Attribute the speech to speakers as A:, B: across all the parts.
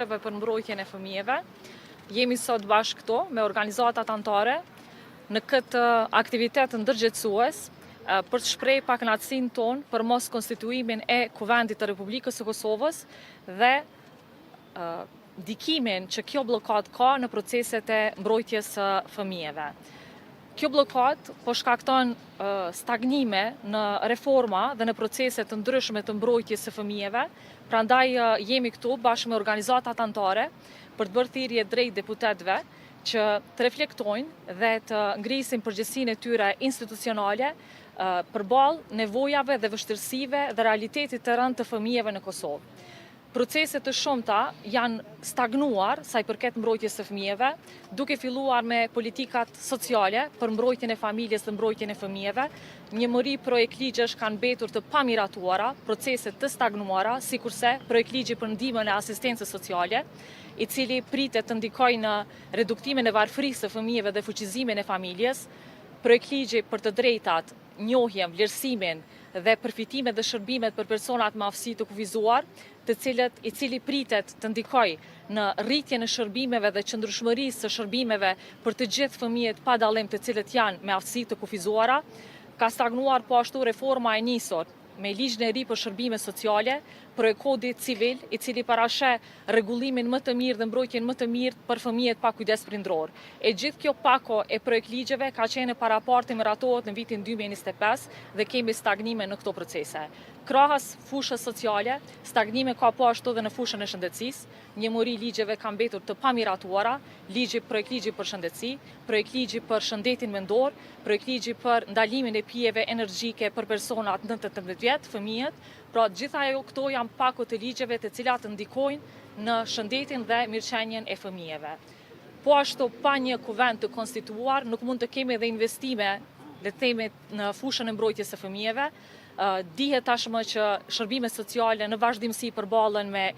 A: Për mbrojtjen e fëmijëve. Jemi sot bashkë këtu me organizatat anëtare në këtë aktivitet ndërgjegjësues për të shpreh pakënaqësinë tonë për mos konstituimin e Kuvendit të Republikës së Kosovës dhe ndikimin që kjo bllokadë ka në proceset e mbrojtjes së fëmijëve. Kjo bllokadë po shkakton stagnime në reforma dhe në procese të ndryshme të mbrojtjes së fëmijëve, prandaj jemi këtu bashkë me organizatat anëtare për të bërë thirrje drejt deputetëve që të reflektojnë dhe të ngrisin përgjegjësinë e tyre institucionale përballë nevojave dhe vështirësive dhe realitetit të rëndë të fëmijëve në Kosovë. Procese të shumta janë stagnuar sa i përket mbrojtjes së fëmijëve, duke filluar me politikat sociale për mbrojtjen e familjes dhe mbrojtjen e fëmijëve. Një mori projektligjesh kanë mbetur të pamiratuara, procese të stagnuara, sikurse projektligji për ndihmën e asistencës sociale, i cili pritet të ndikojë në reduktimin e varfërisë së fëmijëve dhe fuqizimin e familjes, projektligji për të drejtat, njohjen, vlerësimin dhe përfitimet dhe shërbimet për personat me aftësi të kufizuar, të cilët i cili pritet të ndikojë në rritjen e shërbimeve dhe qëndrueshmërisë së shërbimeve për të gjithë fëmijët pa dallim të cilët janë me aftësi të kufizuara. Ka stagnuar po ashtu reforma e nisur me ligjin e ri për shërbime sociale, projektkodi civil, i cili parasheh rregullimin më të mirë dhe mbrojtjen më të mirë për fëmijët pa kujdes prindëror. E gjithë kjo pako e projektligjeve ka qenë e paraparë të miratohet në vitin 2025 dhe kemi stagnime në këto procese. Krahas fushës sociale, stagnime ka po ashtu dhe në fushën e shëndetësisë, një mori ligjeve kanë mbetur të pamiratuara, ligji projektligji për shëndetësi, projektligji për shëndetin mendor, projektligji për ndalimin e pijeve energjike për personat nën 18 vjet, fëmijët, pra të gjitha ajo këto janë pako të ligjeve të cilat ndikojnë në shëndetin dhe mirëqenien e fëmijëve. Po ashtu pa një kuvend të konstituuar nuk mund të kemi edhe investime, le të themi në fushën e mbrojtjes së fëmijëve. Dihet tashmë që shërbimet sociale në vazhdimësi përballen me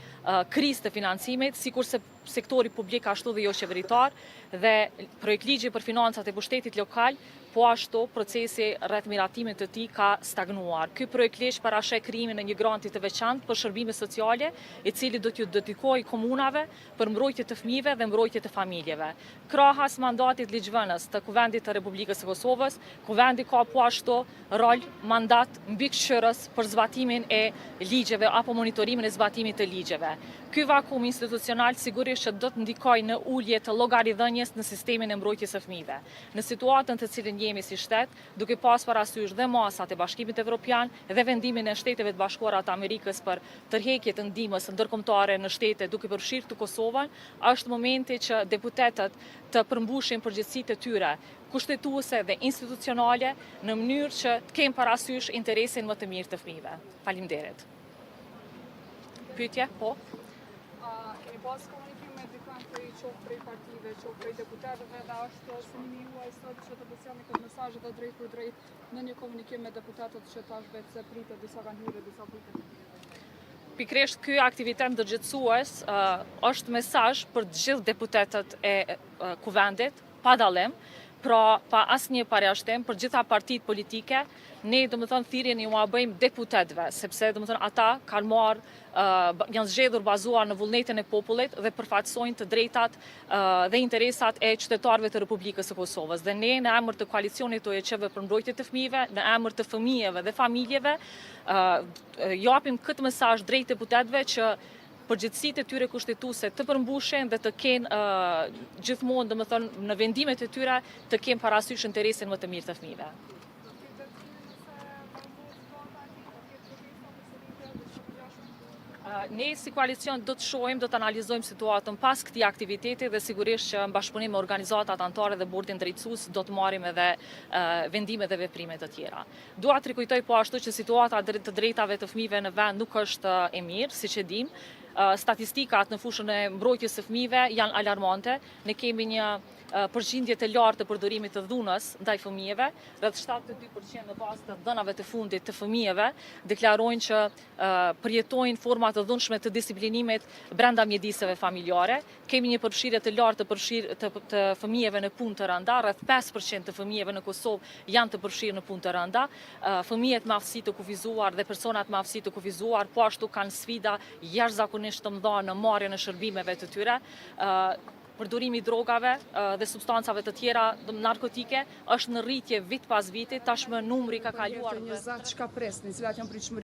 A: krizë të financimit, sikurse sektori publik ashtu dhe jo qeveritar dhe projektligji për financat e pushtetit lokal, po ashtu procesi rreth miratimit të tij ka stagnuar. Ky projektligj parasheh krijimin e një granti të veçantë për shërbime sociale, i cili do t'ju dedikojë komunave për mbrojtje të fëmijëve dhe mbrojtje të familjeve. Krahas mandatit ligjvënës të Kuvendit të Republikës së Kosovës, Kuvendi ka po ashtu rol, mandat mbikëqyrës për zbatimin e ligjeve apo monitorimin e zbatimit të ligjeve. Ky vakum institucional sigurisht që do të ndikojë në ulje të llogaridhënies në sistemin e mbrojtjes së fëmijëve. Në situatën të cilën jemi si shtet, duke pas parasysh dhe masat e Bashkimit Evropian dhe vendimin e Shteteve të Bashkuara të Amerikës për tërheqje të ndihmës ndërkombëtare në shtete duke përfshirë këtu Kosovën, është momenti që deputetët të përmbushin përgjegjësitë e tyre kushtetuese dhe institucionale në mënyrë që të kenë parasysh interesin më të mirë të fëmijëve. Faleminderit. Pyetje? Po.
B: A keni pas komunikim me dikën prej qoftë prej partive, qoftë prej deputetëve dhe është synimi juaj sot që të përcjellni këtë mesazh dhe drejt për drejt në një komunikim me deputetët që tash vetë se pritet, disa kanë hyrë, disa pritet të hyrë.
A: Pikërisht ky aktivitet ndërgjegjësues është mesazh për të gjithë deputetët e kuvendit, pa dallim, pra pa asnjë përjashtim për gjitha partitë politike, ne domethënë thirrjen ua bëjmë deputetëve, sepse domethënë ata kanë marrë, janë zgjedhur bazuar në vullnetin e popullit dhe përfaqësojnë të drejtat dhe interesat e qytetarëve të Republikës së Kosovës. Dhe ne në emër të koalicionit të OJQ-ve për mbrojtje të fëmijëve, në emër të fëmijëve dhe familjeve, japim këtë mesazh drejt deputetëve që përgjegjësitë e tyre kushtetuese të përmbushen dhe të kenë gjithmonë, domethënë, në vendimet e tyre të kenë parasysh interesin më të mirë të fëmijëve. Ne si koalicion do të shohim, do të analizojmë situatën pas këtij aktiviteti dhe sigurisht që në bashkëpunim me organizatat anëtare dhe bordin drejtues do të marrim edhe vendime dhe veprime të tjera. Dua të rikujtoj po ashtu që situata e të drejtave të fëmijëve në vend nuk është e mirë, siç e dimë. Statistikat në fushën e mbrojtjes së fëmijëve janë alarmante. Ne kemi një përqindje të lartë të përdorimit të dhunës ndaj fëmijëve, rreth 72% në bazë të dhënave të fundit të fëmijëve deklarojnë që përjetojnë forma të dhunshme të disiplinimit brenda mjediseve familjare. Kemi një përfshirje të lartë të përfshirë të, të fëmijëve në punë të rënda, rreth 5% të fëmijëve në Kosovë janë të përfshirë në punë të rënda. Fëmijët me aftësi të kufizuar dhe personat me aftësi të kufizuar po ashtu kanë sfida jashtëzakonisht të mëdha në marrjen e shërbimeve të tyre. Përdorimi i drogave dhe substancave të tjera narkotike është në rritje vit pas viti, tashmë numri ka kaluar.
B: Një zat çka presni, cilat janë pritshmëritë?